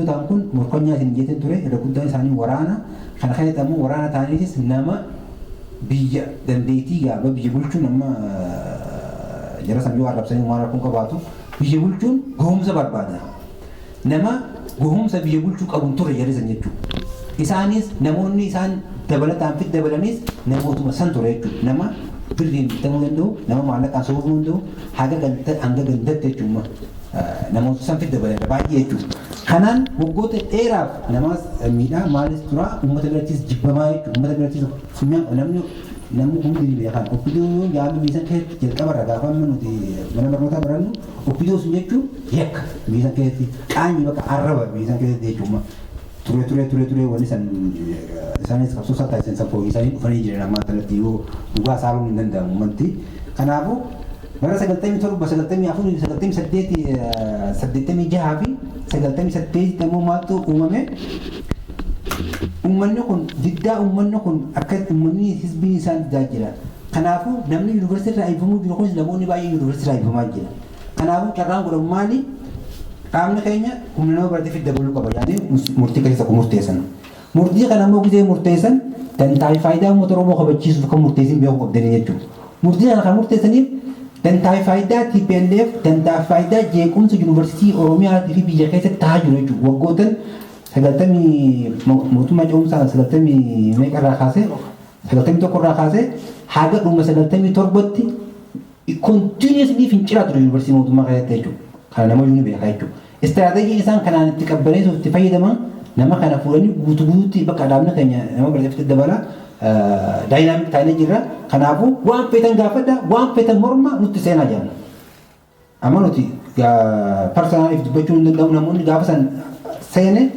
OPDO ta'an kun morkonyaa isin jeetin ture, irra guddaan isaanii waraana. Kana keessatti ammoo waraana ta'aniitis nama biyya dandeettii gaaba biyya bulchuun, amma jara san yoo arrabsanii waan rakkoon qabaatu, biyya bulchuun gahumsa barbaada. Nama gahumsa biyya bulchuu qabu ture jarri san jechuudha. Isaanis namoonni isaan dabalataan fit dabalanis namootuma san ture jechuudha. Nama birriin bitamuu danda'u, nama maallaqaan soofamuu danda'u, haga hanga gandatti jechuudha. Namoota san fit dabalan baay'ee jechuudha. Kanaan waggoota dheeraaf namaas miidhaa maalis tura, uummata birattis jibbamaa jechuudha. Uummata birattis funyaan namni hundi ni beekan. OPDO yaadnu biyya san keessatti jalqabarra gaafa amma nuti mana barnootaa barannu, OPDO sun jechuun yakka biyya san keessatti, qaanyi, bakka arraba biyya san keessatti jechuudha. Ture ture ture ture, wanni san isaanis qabsoo isaa taasisan san fooyyessanii dhufanii jiran ammaa kanatti yoo dhugaa saaluun hin danda'amu ummatti. Kanaafuu bara 97, 94, 98, 86 fi 98 immoo maaltu uumame? Uummanni kun diddaa, uummanni kun akka uummanni hizbiin isaan diddaa jira. Kanaafuu namni yuunivarsiitii irraa eebbifamuu jiru kunis, namoonni baay'een yuunivarsiitii irraa eebbifamaa jira. Kanaafuu carraan godhamu maali? Qaamni keenya humna nama baratee fi dabaluu qaba yaadee murtii keessa tokko murteessan. Murtii kana immoo gisee murteessan dantaa fi faayidaa uummata Oromoo kabachiisuuf kan murteessin beekuu qabdanii jechuudha. Murtii kana kan murteessaniif dantaa fi faayidaa TPLF, dantaa fi faayidaa jeequmsa yuunivarsiitii Oromiyaatii fi biyya keessatti ta'aa jiru jechuudha. Waggootan 90 mootummaa ce'umsaa 90 meeqa irraa kaasee, 91 irraa kaasee haga dhuma 97tti continuously fincilaa ture yuunivarsiitii mootummaa keessatti jechuudha. Kana nama iyyuu ni beeka jechuudha. Istiraateejiin isaan kanaan itti qabbaneessuuf itti fayyadaman, nama kana fuudhanii guutuu guutuutti bakka dhaabni keenya nama baratee dabala dynamic taanee jirra. Kanaafuu waan feetan gaafadha, waan feetan morma, nutti seenaa jenna. Amma nuti personaliif dubbachuu hin danda'u. Namoonni gaafa san seene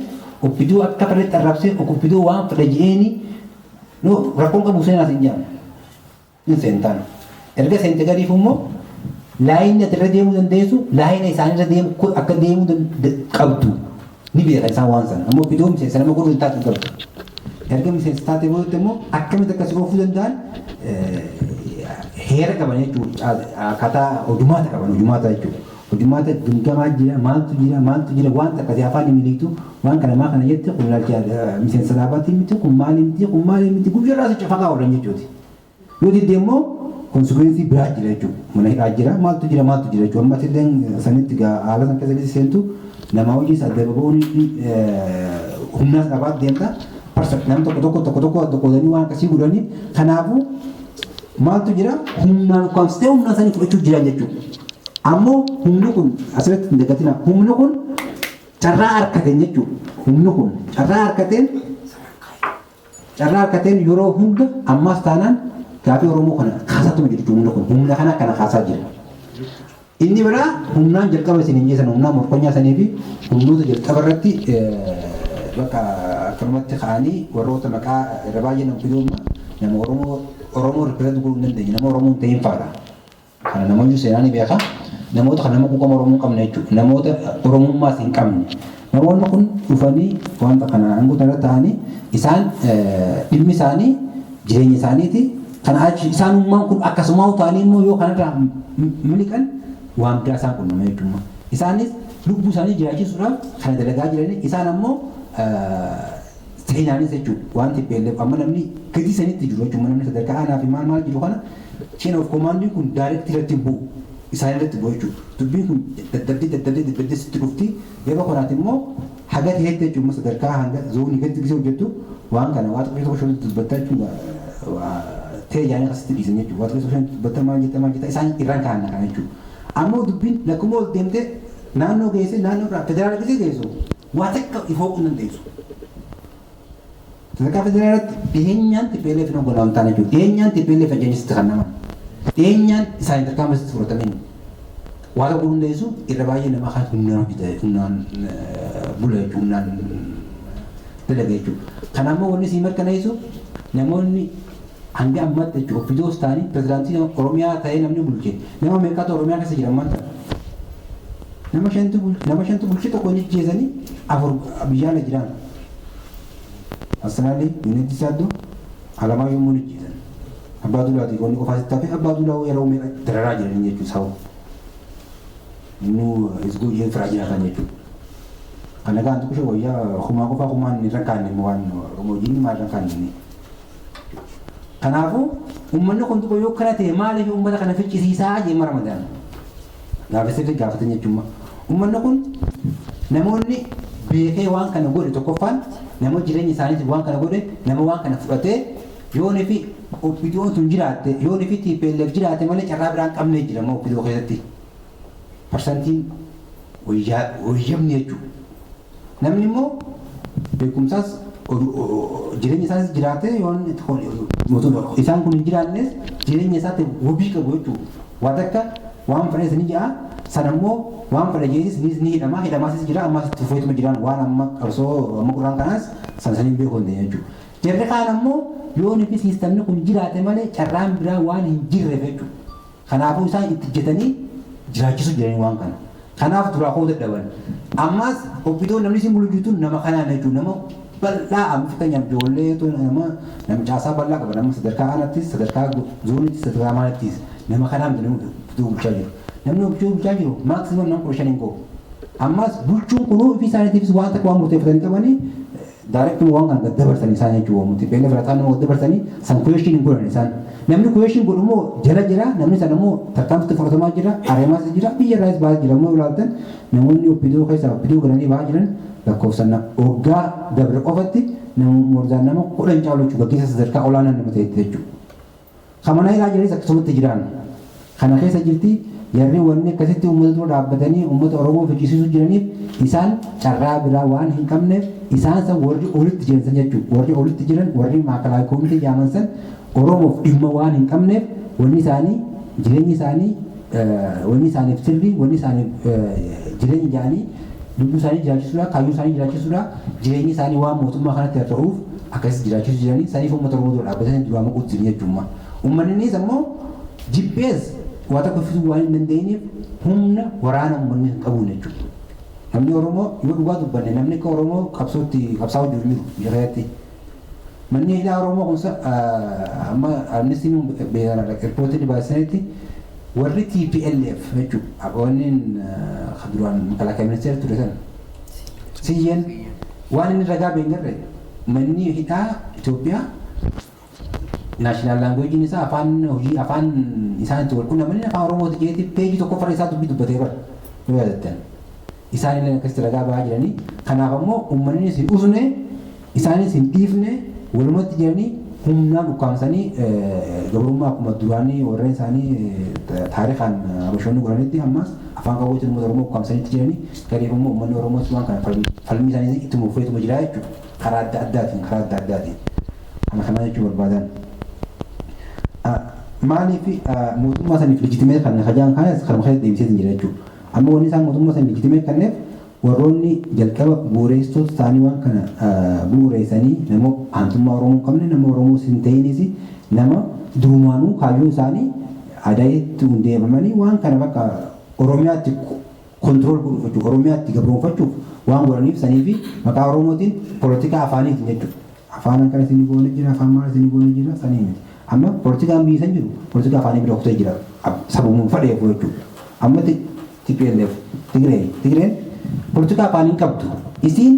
OPDO akka fedhetti arrabsee, OPDO waan fedhe je'eeni, no rakkoon qabu, seenaas hin jedhamu. Hin seentaan. Erga seente gadiif immoo laayinni ati irra deemuu dandeessu, laayina isaanirra deemu akka deemuu qabdu ni beekan isaan waan sana. Ammoo OPDO miseensa nama godhuu hin taatu hin qabdu. Erga miseensa taatee boodatti immoo akkamitti akkasii oofuu danda'an heera qaban jechuudha. Akkaataa hojumaata qaban, hojumaata jechuudha. Hojumaata gimgamaa jira, maaltu jira, maaltu jira, waan akkasii afaan hin miliqtu, waan kana maa kana jette, kun ilaalcha miseensa dhaabaatii miti, kun maali miti, kun maali miti, guyyaarraa si cafaqaa oolan jechuuti. Yoo didde immoo consequence biraa jira jechuudha. Mana hidhaa jira, maaltu jira, maaltu jira jechuudha. Amma illee sanitti haala san keessa keessa seentu nama hojiis adda bahuun humnaas dhabaat deemta. Nam tokko tokko tokko tokko adda qoodanii waan akkasii godhanii, kanaafuu maaltu jira, humnaan ukkaamsitee humna sanii fudhachuu jiran jechuudha. Ammoo humni kun asirratti hin dagatina, humni kun carraa harkateen jechuudha. Humni kun carraa harkateen, carraa harkateen yeroo hunda ammaas taanaan gaafii Oromoo kana kaasaatuma jiru humni kun, humna kana kana kaasaa jira. Inni biraa humnaan jalqaba isin hin jeessan, humnaan morkonyaa sanii fi humnoota jalqaba irratti bakka akkanumatti ka'anii warroota maqaa irra baay'ee nama fiduuma nama Oromoo Oromoo represent godhuu hin dandeenye, nama Oromoo hin ta'in fa'aadha. Kana namoonni seenaa ni beeka. Namoota kana nama quuqama Oromoo hin qabne jechuudha. Namoota Oromummaas hin qabne. Namoonni kun dhufanii wanta kana aangoo irra ta'anii isaan dhimmi isaanii jireenya isaaniiti. Kana achi isaanummaan kun akkasumaa ta'anii immoo yoo kanarraa miliqan waan biraa isaan qunnama jechuudha. Isaanis lubbuu isaanii jiraachisuudhaaf kana dalagaa jiranii, isaan ammoo seenaanis jechuudha. Waan TPLF amma namni gadi sanitti jiru jechuudha. Namni sadarkaa aanaa fi maal maal jiru kana chain of command kun direct irratti hin bu'u. Isaan irratti bu'u jechuudha. Dubbiin kun daddabdee daddabdee daddabdee sitti dhufti. Yeroo kanaati immoo haga ta'etti jechuudha, sadarkaa hanga zoonii gadi gisee hojjettu waan kana waa tokko tokko shanitti dubbattaa jechuudha. Ta'e jaanii akkasitti dhiisan jechuudha. Waa tokko tokko shanitti dubbattaa, maal jetta maal jetta, isaan irraan kaa'an kana jechuudha. Ammoo dubbiin lakkuma ol deemtee naannoo geesse, naannoo irraa federaala gisee geessu, waa takka ifoo hin dandeessu. Sadarkaa federaalaatti dhiyeenyaan TPLF hin hoogganaa hin taane jechuudha. Dhiyeenyaan TPLF ajajasitti kan naman. Dhiyeenyaan isaanii tarkaanfii fudhataniin waa tokko hundeessu irra baay'ee nama kan humnaan hojjeta, humnaan bula jechuudha, humnaan dalaga jechuudha. Kanaafuu wanni sii mirkaneessu, namoonni hanga ammaatti jechuudha OPDOs ta'anii pirezidaantii Oromiyaa ta'ee namni bulche nama meeqatu Oromiyaa keessa jira ammaan tana? Nama shantu bulche, tokko ni ajjeesanii, afur biyya ala jiran. Australia, Yuunivarsiitii Saaddoo, Alamaayyoo immoo ni ajjeesan. Abbaa Duulaatii qonni qofaa sitti hafe. Abbaa Duulaa yeroo meeqa dararaa jiranii jechuudha saba. Inni isgoo jeen firaa jiraatan jechuudha. Kana gaan tuqshe wayyaa kumaa qofaa kumaan irra kaanne waan hojiin maal irra kaanne. Kanaafuu uummanni kun tuqu yoo kana ta'e maaliif uummata kana ficcisiisaa jee Ramadaan. Gaafa sirrii gaafatan jechuudha. Uummanni kun namoonni beekee waan kana godhe tokkoffaan nama jireenya isaaniitiif waan kana godhe, nama waan kana fudhatee yoonii fi OPDO'n tun jiraatte, yoonii fi TPLF jiraate malee carraa biraan qabnee jira moo OPDO keessatti. Parsantiin wayyamni jechuudha. Namni immoo beekumsaas jireenya isaas jiraate, yoon isaan kun hin jiraannes jireenya isaatti wabii qabu jechuudha. Waan akka waan fedhe ni ja'a, sana immoo waan fedhe jeesis ni hidhama, hidhamaasis jira, ammas itti fufeetuma jiraan waan amma qabsoo amma quraan kanaas sana saniin beekuu hin dandeenye jechuudha. Jarri kaan ammoo yoon fi siistamni kun jiraate malee carraan biraa waan hin jirreef jechuudha. Kanaafuu isaan itti jetanii jiraachisu jiranii waan kana. Kanaaf duraa koo dadhaban. Ammas OPDO'n namni isin bulchuutu nama kanaan jechuudha. Nama bal'aa amma fakkeenyaaf ijoollee nama nama caasaa bal'aa qaba. Nama sadarkaa aanaattis, sadarkaa zoonittis, sadarkaa maalittis nama kanaan namni OPDO bulchaa jiru. Namni OPDO bulchaa jiru maximum nama 15 hin gahu. Ammas bulchuun kunuu ofii isaaniitiifis waan takka waan murteeffatanii qabanii directly waan kana gad dabarsanii isaan jechuudha. Muti beela firataan nama gad dabarsanii san question hin godhan isaan. Namni question godhu immoo jala jira, namni sana immoo tarkaanfitti fudhatamaa jira, areemaas jira, biyya irraas bahaa jira. Immoo ilaaltan namoonni OPDO keessaa OPDO galanii bahaa jiran lakkoofsan waggaa dabre qofatti nama moorzaan nama 10 caalu jechuudha. Gaggeessa sadarkaa olaanaa nama ta'etti jechuudha. Kamana ilaa jiranis akkasumatti jiran. Kana keessa jirti jarri wanni akkasitti uummata dura dhaabbatanii uummata Oromoo ficcisiisuu jiraniif isaan carraa biraa waan hin qabneef isaan san warri olitti jiran san jechuudha. Warri olitti jiran, warri maakalaa koomitee jaaman san, Oromoof dhimma waan hin qabneef wanni isaanii jireenyi isaanii, wanni isaaniif sirrii, wanni isaaniif jireenya jaanii lubbuu isaanii jiraachisuudha, kaayyoo isaanii jiraachisuudha, jireenyi isaanii waan mootummaa kanatti ta'uuf akkasii jiraachisuu jiranii saniif uummata Oromoo dura dhaabbatanii duraa maquutti jiru jechuudha. Uummanni immoo jibbees waa tokko fiduu waan hin dandeenyeef humna waraana uummanni hin qabuun jechuudha. Namni Oromoo yoo dhugaa dubbanne namni akka Oromoo qabsootti qabsaa'uu jiru jiru biyya keessatti. Manni hidhaa Oromoo kun amma Amnestiin riippoortii baasanitti warri TPLF jechuudha. Wanni duraan makalaakaa ministeera ture sana. Siyyeen waan inni ragaa beekarre manni hidhaa Itoophiyaa national languageiin isaa, afaan hojii, afaan isaan itti wal qunnamanii afaan Oromooti jeeti peejii tokko isaa dubbii dubbatee bara yoo yaadattan. Isaan illee akkasitti ragaa bahaa jiranii. Kanaaf ammoo uummannis hin usne, isaanis hin dhiifne, walumatti jiranii humnaan ukkaamsanii gabrummaa akkuma duraanii warreen isaanii taarikaan Habashoonni godhanitti ammas afaan qawweetiin uummata Oromoo ukkaamsaniitti jiranii. Gariif immoo uummanni Oromoos waan kana falmii isaanii ittuma fufeetuma jira jechuudha. Karaa adda addaatiin, karaa adda addaatiin. Kana kana jechuu barbaadan. Maaliif mootummaa saniif legitimate kan kajaan kanas kanuma keessa deebisee jira jechuudha. Amma wanni isaan mootummaa saniif legitimate kanneef warroonni jalqaba bu'uureessitoota isaanii waan kana bu'uureessanii nama aantummaa Oromoo hin qabne, nama Oromoo hin ta'inis, nama durumaanuu kaayyoo isaanii aadaa hundeeffamanii waan kana bakka Oromiyaatti control godhuuf jechuudha. Oromiyaatti gabroonfachuuf waan godhaniif sanii fi maqaa Oromootiin poolitikaa afaaniitiin jechuudha. Afaan kana isin goone jira, afaan maal isin goone jira, sanii miti. Amma poolitikaan biyya san jiru poolitikaa afaanii bira kutee jira. Sababuma fadheef jechuudha. Amma TPLF, Tigree, Tigreen poolitikaa afaanii hin qabdu. Isiin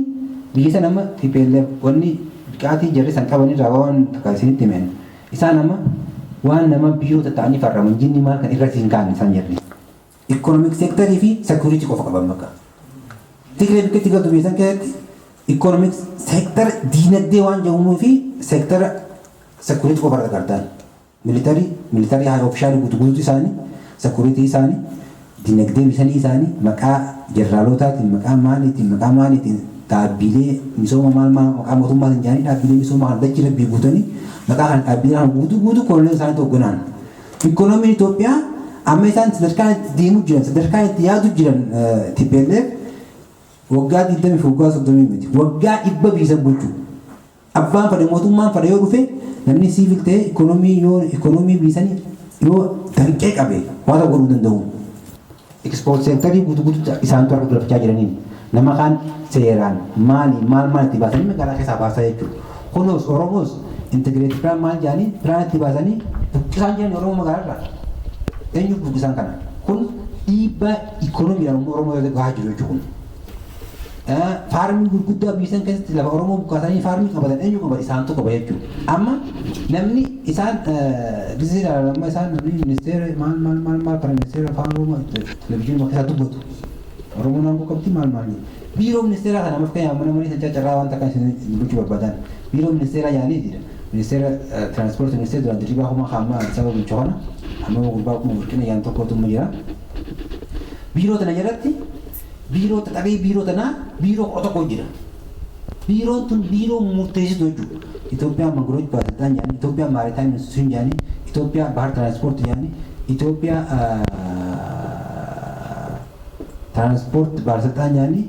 biyya san amma TPLF wanni biqaatii jarri san qaban irraa waan takka isinitti himeen. Isaan amma waan nama biyyoota ta'anii farraman jinni maal kan irratti hin kaa'an isaan jarri. Economic sectorii fi security qofa qaban bakka. Tigree bikka itti galtu biyya san keessatti economic sector, diinagdee waan jedhamuu fi sectora security qofa irra gartaan. Military haa officialii guutuu guutuu isaanii, security isaanii, diinagdee bisanii isaanii maqaa jeneraalotaatiin, maqaa maaliitiin, maqaa maaliitiin, dhaabbilee misooma maal maal maqaa mootummaatiin jedhanii dhaabbilee misooma kana dachii rabbii guutanii maqaa kana dhaabbilee kana guutuu guutuu koloneel isaanii hoogganaan. Ikoonomiin Itoophiyaa amma isaan sadarkaan itti deemuu jiran, sadarkaan itti yaadu jiran, TPLF waggaa 20 fi waggaa 30 miti, waggaa 100 biisan bulchuu. Abbaan fedhe, mootummaan fedhe yoo dhufe, namni civil ta'e ikoonomii yoo ikoonomii biisanii yoo danqee qabe waan tokko godhuu danda'u. Export sectorii guutuu guutuu isaantu harka galfachaa jiraniin nama kaan seeraan maali maal maal itti baasanii magaalaa keessaa baasaa jechuudha. Kunuus Oromoos integrated plan maal jedhanii plan itti baasanii buqqisaan jiran Oromoo magaalaa irraa. Eenyuuf buqqisan kana? Kun dhiibbaa ikoonomiidhaan uummata Oromoo irra gahaa jiru jechuudha kun. Faarmii gurguddaa biyya san keessatti lafa Oromoo buqqaasanii faarmii qabatan eenyu qaba? Isaantu qaba jechuudha. Amma namni isaan gisee ilaalan, amma isaan namni ministeera maal maal maal maal kana, ministeera afaan Oromoo televizyiinii keessaa dubbatu. Oromoon aangoo qabdi maal maal. Biiroo ministeeraa kana amma fakkeenyaaf mana marii san carraa wanta kan isin dubbachuu barbaadan. Biiroo ministeeraa yaanii jira. Ministeera tiraanspoortii, ministeera duraan Dirribaa Kumaa hamma saba bulchu kana, amma gurbaa kuma burqina yaan tokkotu jira. Biiroo tana jalatti biiroo xaxabee, biiroo tanaa biiroo 11 jira. Biiroon tun biiroo murteessitu jechuudha. Itoophiyaan መንገዶች ባለስልጣን jedhanii, Itoophiyaan Maritime Institution jedhanii, Itoophiyaa ባህር ትራንስፖርት jedhanii, Itoophiyaa ትራንስፖርት ባለስልጣን jedhanii,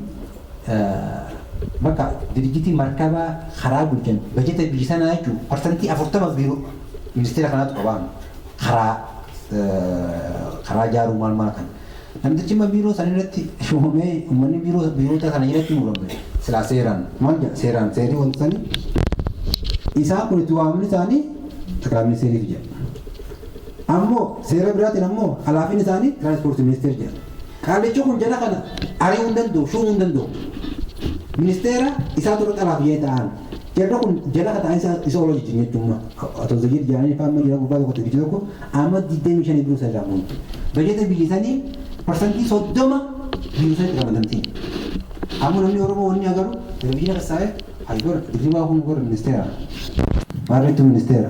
bakka dirjitii markabaa karaa bulchan, bajeta biyya sanaa jechuudha. 40% biiroo ministeera kanaatu qabaan, karaa ijaaruu maal maal kana. Namtichi immoo biiroo sana irratti shuumamee, uummanni biiroo biirota sana jalatti murame silaa seeraan maal jedha, seeraan seerri wanti sanii isaan kun itti waamni isaanii ጠቅላይ ministeeriif jedha. Ammoo seera biraatiin ammoo alaafiin isaanii tiraanspoortii ministeer jedha. Qaallichi kun jala kana ari'uu hin danda'u, shuumuu hin danda'u. Ministeera isaa tura xalaaf yee ta'an. Jarri kun jala ka ta'an isa ooloo jechuun jechuudha. Atoo Zayyid jedhanii fa'aa jira gubbaa tokko tokko tokko amma 25 biroo isa irraa muuntu. Bajeta biyya sanii 30% biyya sanii ramadamti. Ammoo namni Oromoo wanni agaru televizyiina keessaa'ee haygor Dirribaa kun gor ministeera. Maarreetu ministeera.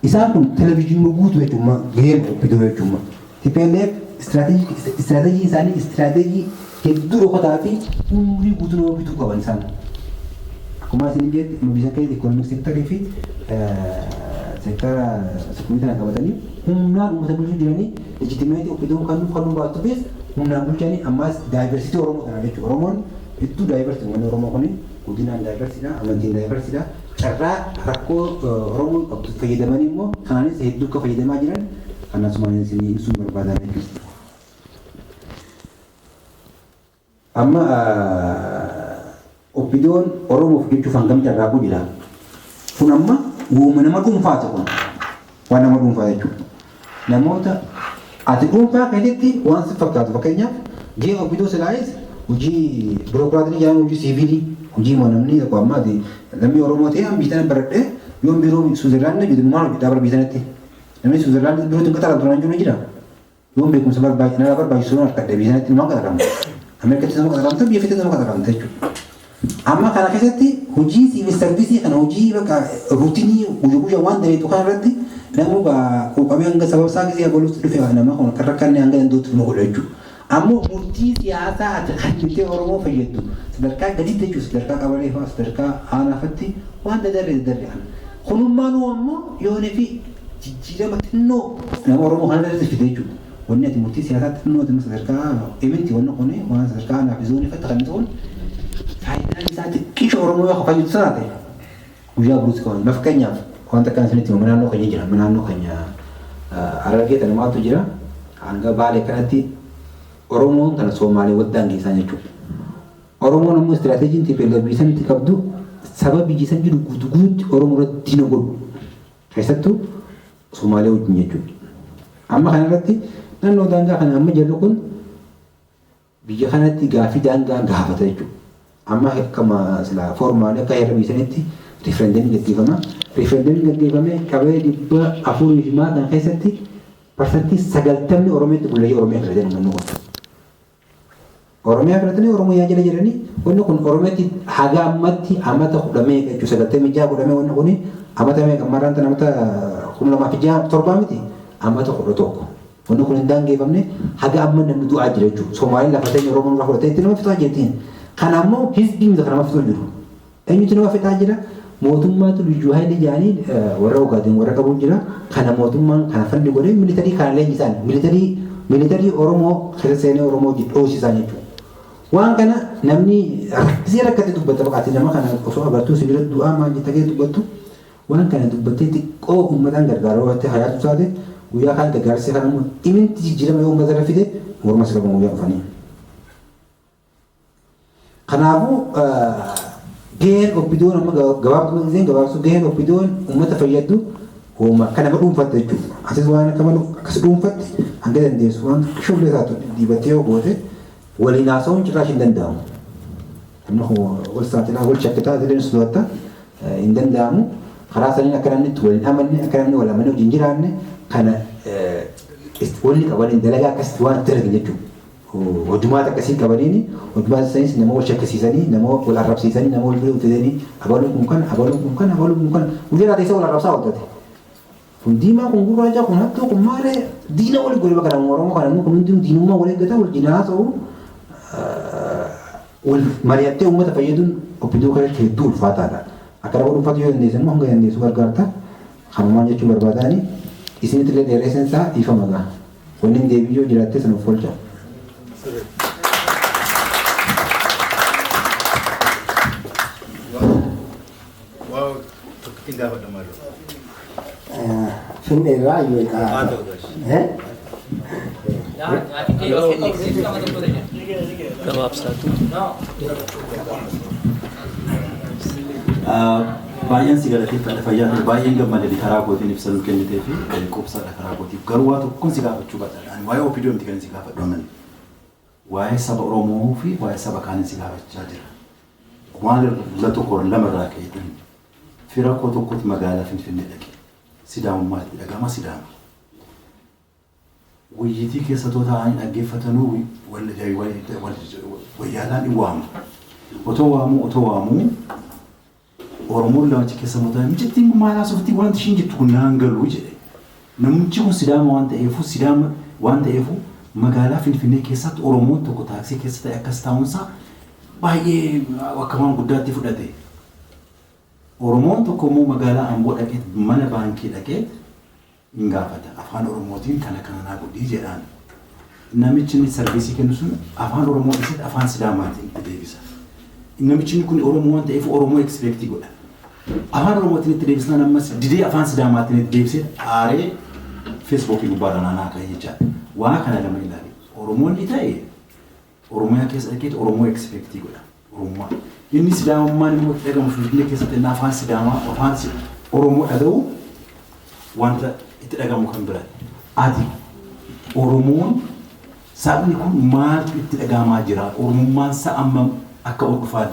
Isaan kun televizyiinii guutuu jechuudha, gaheen qophii jechuudha. TPLF istiraatejii isaanii istiraatejii hedduu dhokataa fi umrii guutuu nama bituu qaban isaan. Akkuma isin jette, biyya keessa economic sectorii fi sektara security kana qabatanii humnaan uummata bulchuu jiranii, legitimacy ofiiduu kan nuuf kan nu baattuufis humnaan bulchanii, ammas diversity Oromoo kana jechuudha. Oromoon hedduu diversity, uummanni Oromoo kuni guddinaan diversitydha, amantiin diversitydha. Carraa rakkoo Oromoon qabdu fayyadamanii immoo kanaanis hedduu akka fayyadamaa jiran kanasumaan isin ibsuun barbaadan jechuudha. Amma OPDOn Oromoof jechuuf hangam carraaquu jira. Kun amma uuma nama dhuunfaati kun. Waan nama dhuunfaa jechuudha. Namoota ati dhuunfaa keessatti waan si fakkaatu, fakkeenyaaf gahee OPDO silaayis hojii birookiraatii jedhamu, hojii siivilii, hojii namni tokko amma ati lammii Oromoo ta'e an biyya tana baradhee yoon biiroo Suuzerlaand hojjetu maal hojjetaa bara biyya sanatti. Namni Suuzerlaand biirootti hin qaxaramtu naan jiru jira. Yoon beekumsa nama barbaachisu harkadhe biyya sanatti maal qaxaramta. Ameerikaatti nama qaxaramta, biyya feete nama qaxaramta jechuudha. Amma kana keessatti hojii civil service kana, hojii bakka routine guyyaa guyyaa waan daleetu kana irratti namuu quuqamee hanga sababa isaa gisee abaluutti dhufe nama kun akka rakkanne hanga danda'utti nu godha jechuudha. Ammoo murtii siyaasaa ati kan Oromoo fayyaddu sadarkaa gaditti jechuudha, sadarkaa qabalee fa'aa, sadarkaa aanaafatti waan dadarre dadarre kana. Kunummaanuu ammoo yoonii fi jijjiirama xinnoo nama Oromoo kana irratti fide jechuudha. Wanni ati murtii siyaasaa xinnoo ati sadarkaa eminti wanni kun waan sadarkaa aanaa fi zoonii fatti kan ta'uun faayidaan isaa xiqqisho Oromoo yoo fayyadu taate guyyaa buruusi qaban. Fakkeenyaaf wanta akkaan isinitti himu, naannoo keenya jira. Naannoo keenya Harargee tana maaltu jira? Hanga Baalee kanatti Oromoon tana Somaalee waddaan geessaa jechuudha. Oromoon ammoo istiraateejiin TPLF biyya sanitti qabdu saba biyya san jiru guutuu guutuutti Oromoo irratti diina godhu. Keessattuu Somaalee wajjin jechuudha. Amma kanarratti naannoo daangaa kana amma jirru kun biyya kanatti gaaffii daangaa gaafata jechuudha. Amma akkuma sila formally akka heera biyya sanitti riifereendamiin gaggeeffama. Riifereendamiin gaggeeffamee qabee 400 fi maal kana keessatti 90% Oromiyaatti bullayee Oromiyaa filatan uummanni kun. Oromiyaa filatanii Oromiyaa jala jedhanii, wanni kun Oromiyaatti haga ammatti amata 10 meeqa jechuudha, 96 godhamee, wanni kun amata meeqa ammarraan tan amata 2006 7 miti, amata 11. Wanni kun hin daangeffamne, haga amma namni du'aa jira jechuudha. Somaaliin lafa ta'e Oromoon irraa fudhatee itti nama fixaa jirti. Kana ammoo hizbii miti kan nama fixuu jiru. Eenyutu nama fixaa jira? Mootummaatu liyyuu haayilii jedhanii warra Ogaadeen warra qabu jira. Kana mootummaan kana falli godhee militarii kana leenjisaan militarii Oromoo keessa seenee Oromoo dhoosisan jechuudha. Waan kana namni rakkisee rakkate dubbata, baqaate nama kana osoo agartuu sibiila du'aa maal jettee dubbattu, waan kana dubbattee xiqqoo uummataan gargaaruu irratti hayaatu taate, guyyaa kaan gargaarsi kana immoo iminti jijjiirama yoo uummata irra fide morma si qaban guyyaa dhufanii. Kanaafuu gaheen OPDOn amma gabaabduma giseen gabaabsuu, gaheen OPDOn uummata fayyaddu hooma akka nama dhuunfatte jechuudha. Asis waan akka malu akkas dhuunfatte hanga dandeessu waan shullee taatu dibattee yoo goote waliin haasa'uun ciraash hin danda'amu. Namni kun wal saaxilaa wal shakkitaa illee sodaata hin danda'amu. Karaa saniin akka namni itti wal hin amanne, akka namni wal amanee wajjin jiraanne kana wanni qabaniin dalagaa akkasitti waan itti dalagan jechuudha. Hojumaata akkasii qabaniini hojumaata sanis nama wal shakkisiisanii, nama wal arrabsiisanii, nama wal bira fidanii, abaluun kun kana, abaluun kun kana, abaluun kun kana, guyyaa teessee wal arrabsaa ooltate. Kun diimaa, kun gurraacha, kun hattuu, kun maaree diina wal godhe bakka nama Oromoo kana kun hundinuu diinummaa wal eeggata, wal jinaa haasa'u, wal mari'attee uummata fayyaduun OPDO keessatti hedduu ulfaataadha. Akka nama dhuunfaatti yoo dandeessan immoo hanga dandeessu gargaarta. Kanumaan jechuu barbaadaani isinitti illee dheeressan isaa dhiifama ga'a. Wanni hin deebiin yoo jiraatte sanuuf oolcha. Waa tokkittiin gaafadha maaloo. Finne irraa yoo egaa. Haa ta'u gashi. Gabaabsaatu. Baay'een si galateeffadha, fayyaa ta'e. Baay'een gammadee karaa kootiin ibsa nuu kennitee fi qubsaadha karaa kootiif. Garuu waa tokkoon si gaafachuu barbaada. Ani waa'ee OPDO miti kan si gaafadhu amani. Waa'ee saba Oromoo fi waa'ee saba kaaniin si gaafachaa jira. Waan la tokko lama irraa ka'eetiin fira koo tokkotu magaalaa Finfinnee dhaqe. Sidaamummaa itti dhagama Sidaama. Wayyitii keessatoo taa'anii dhaggeeffatanuu wayyaalaan hin waama. Otoo waamuu otoo waamuu Oromoon lamachi keessa mootaa mucattiin kun maal haasofti, wanti ishiin jettu kun naan galuu jedhe. Namichi kun Sidaama waan ta'eefu, Sidaama waan ta'eefu magaalaa Finfinnee keessatti Oromoon tokko taaksii keessa ta'e akkas taa'uunsaa baay'ee akka waan guddaatti fudhate. Oromoon tokko immoo magaalaa Amboo dhaqee mana baankii dhaqee hin gaafata. Afaan Oromootiin kana kana naa godhii jedhaan. Namichi inni service kennu sun afaan Oromoo dhiisee afaan Sidaamaatiin itti deebisa. Namichi inni kun Oromoo waan ta'eef Oromoo expect godha. Afaan Oromootiin itti deebisnaan ammas didee afaan Sidaamaatiin itti deebisee aaree Feesbuukii gubbaarra naannaa ka'e jechaadha. Waa kana lama ilaali. Oromoonni ta'e Oromiyaa keessa dhaqeeti Oromoo expect godha. Oromummaa. Inni Sidaamummaan immoo itti dhagamu Finfinnee keessatti inni afaan Sidaamaa, afaan Oromoo dhaga'u wanta itti dhagamu kan biraati. Ati Oromoon sabni kun maaltu itti dhagahamaa jira? Oromummaan isaa amma akka ol dhufaa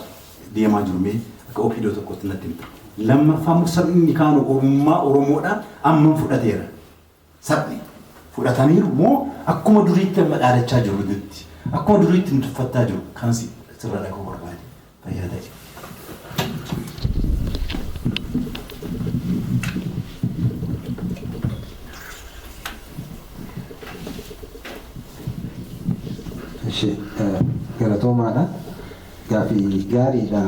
deemaa jiru mee akka OPDO tokkotti natti himta. Lammaffaa immoo sabni inni kaan Oromummaa Oromoodhaan ammam fudhateera? Sabni fudhataniiru moo akkuma duriitti amma dhaadachaa jiru nutti? Akkuma duriitti nu tuffattaa jiru kan sirraa dhaga'uu barbaade. Fayyaa ta'e. Ishi galatoomaadha. Gaafii gaariidha.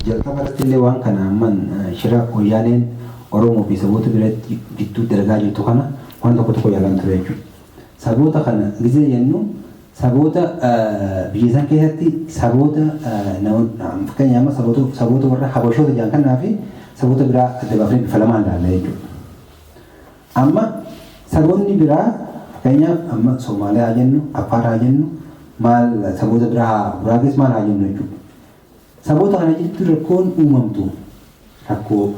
Jalqaba irratti illee waan kana amman shira wayyaaneen Oromoo fi saboota biratti gidduu dalagaa jirtu kana waan tokko tokko yaalaan ture jechuudha. Saboota kana gizee jennu saboota biyya san keessatti saboota fakkeenyaaf amma saboota warra Habashoota jedhan kanaa fi saboota biraa adda baafnee bifa lamaan ilaalla jechuudha. Amma saboonni biraa fakkeenyaaf amma Somaaliyaa haa jennu, Affaar haa jennu, maal saboota biraa haa Guraagees maal haa jennu jechuudha. Saboota kana jidduu rakkoon uumamtu rakkoo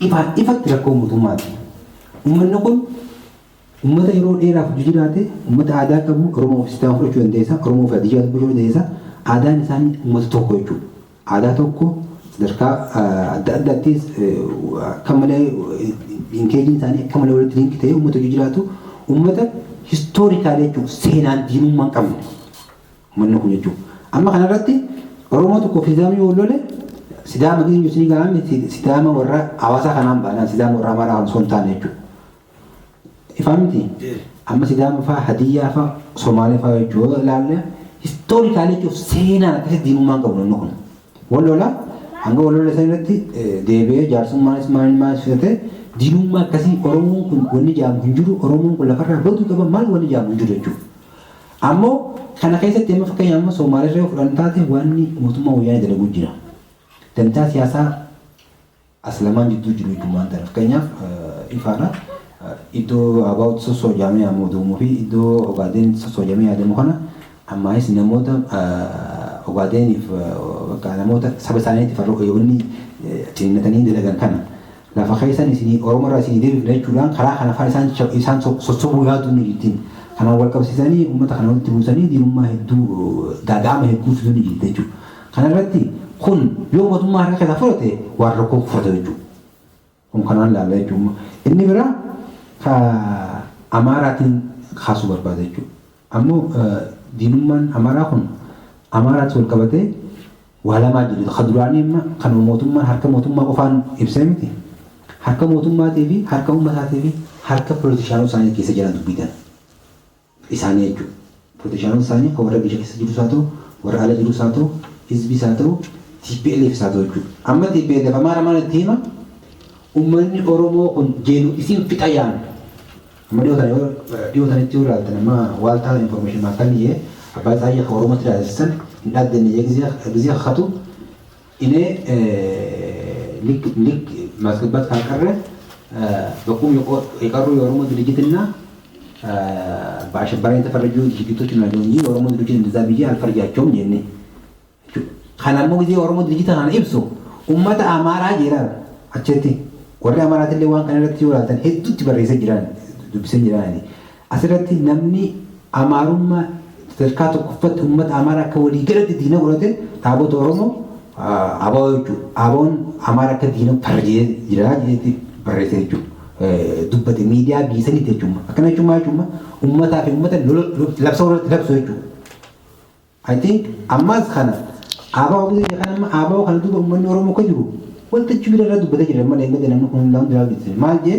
ifaan ifatti rakkoo mootummaati. Uummanni kun uummata yeroo dheeraaf hojii jiraate, uummata aadaa qabu, Oromoo fi Sidaama fudhachuu dandeessa, Oromoo fi Hadiyyaa fudhachuu dandeessa. Aadaan isaanii uummata tokko jechuudha. Aadaa tokko sadarkaa adda addaattis akka malee linkeejiin isaanii akka malee walitti link ta'ee uummata hojii jiraatu, uummata historical jechuudha, seenaan diinummaa hin qabne uummanni kun jechuudha. Amma kanarratti Oromoo tokko fi Sidaama yoo lole, Sidaama gisee isinii gahaan Sidaama warra hawaasaa kanaan baanaan Sidaama warra Amaaraa osoo hin taane jechuudha. Ifaa miti? Amma Sidaama fa'aa, Hadiyyaa fa'aa, Somaalee fa'aa jechuudha ilaalle historical jechuuf seenaan akkasitti diinummaa hin qabu namni kun. Wal lola hanga wal lola san irratti deebi'ee jaarsummaanis maal maal fudhatee diinummaa akkasii Oromoon kun wanni jaamu hin jiru, Oromoon kun lafarraa baduu qaba maal wanni jaamu hin jiru jechuudha. Ammoo kana keessatti amma fakkeenyaaf amma Somaalee irra yoo fudhannu taate wanni mootummaa wayyaanee dalaguu jira. Dantaa siyaasaa as lamaan jidduu jiru jechuun waan ta'eef fakkeenyaaf ifaadha. Iddoo about sossoo jedhamee yaadamu fi iddoo Ogaadeen sossoo jedhamee yaadamu kana ammaayis namoota Ogaadeeniif bakka namoota saba isaaniitiif wanni ciniinnatanii dalagan kana lafa keessan isinii Oromoo irraa isinii deebifna jechuudhaan karaa kana fa'aa isaan sossobuu yaaduu ni jirtiin. Kanaan wal qabsiisanii uummata kana walitti buusanii diinummaa hedduu gaaga'ama hedduu fiduu ni jirti jechuudha. Kanarratti kun yoo mootummaa harka keessaa fudhate waan rakkoo fudhate jechuudha. Kun kanaan ilaalla jechuudha. Inni biraa ka Amaaraatiin kaasuu barbaada jechuudha. Ammoo diinummaan Amaaraa kun Amaaraatti wal qabatee waa lamaa jiru. Ka duraanii amma kan mootummaan harka mootummaa qofaan ibsee miti. Harka mootummaatii fi harka uummataatii fi harka politicianota isaanii keessa jiran dubbitan isaanii jechuudha. Politicianota isaanii kan warra biyya keessa jirus haa ta'u, warra ala jirus haa ta'u, hizbiis haa ta'u, TPLF haa ta'u jechuudha. Amma TPLF Amaara maal itti hima? Uummanni Oromoo kun jeenu isin fixa yaan. Amma dhiyootanitti yoo ilaaltan, amma Waaltaa Information Maakkalli abbaa isaa kan Oromootti ilaalchisan hin dhaaddanne ጊዜ ከቱ እኔ ልክ ልክ ማስገባት ካልቀረ በቁም የቀሩ የኦሮሞ ድርጅትና በአሸባሪ የተፈረጁ ድርጅቶች ናቸው እንጂ የኦሮሞ ድርጅት እንደዛ ብዬ አልፈርጃቸውም jenne. Kanammoo ጊዜ Oromoo ድርጅት kana ibsu uummata Amaaraa jedhan achitti warri Amaaraatillee waan kana irratti yoo ilaaltan hedduutti barreessee jiran dubbisee jiran. Asirratti namni Amaarummaa sadarkaa tokkoffatti uummata Amaaraa akka walii galatti diina godhate dhaabota Oromoo ABO jechuudha. ABOn Amaara akka diina farjee jira jedhetti barreesse jechuudha. Dubbate miidiyaa biisanitti jechuudha. Akkana jechuun maal jechuudha? Uummataa fi uummata labsa irratti labsu jechuudha. I think ammas kana ABO gisee kana amma ABO kana duuba uummanni Oromoo akka jiru waltajjii bira irra dubbatee jira malee namni kun hundaa hundaa maal jee.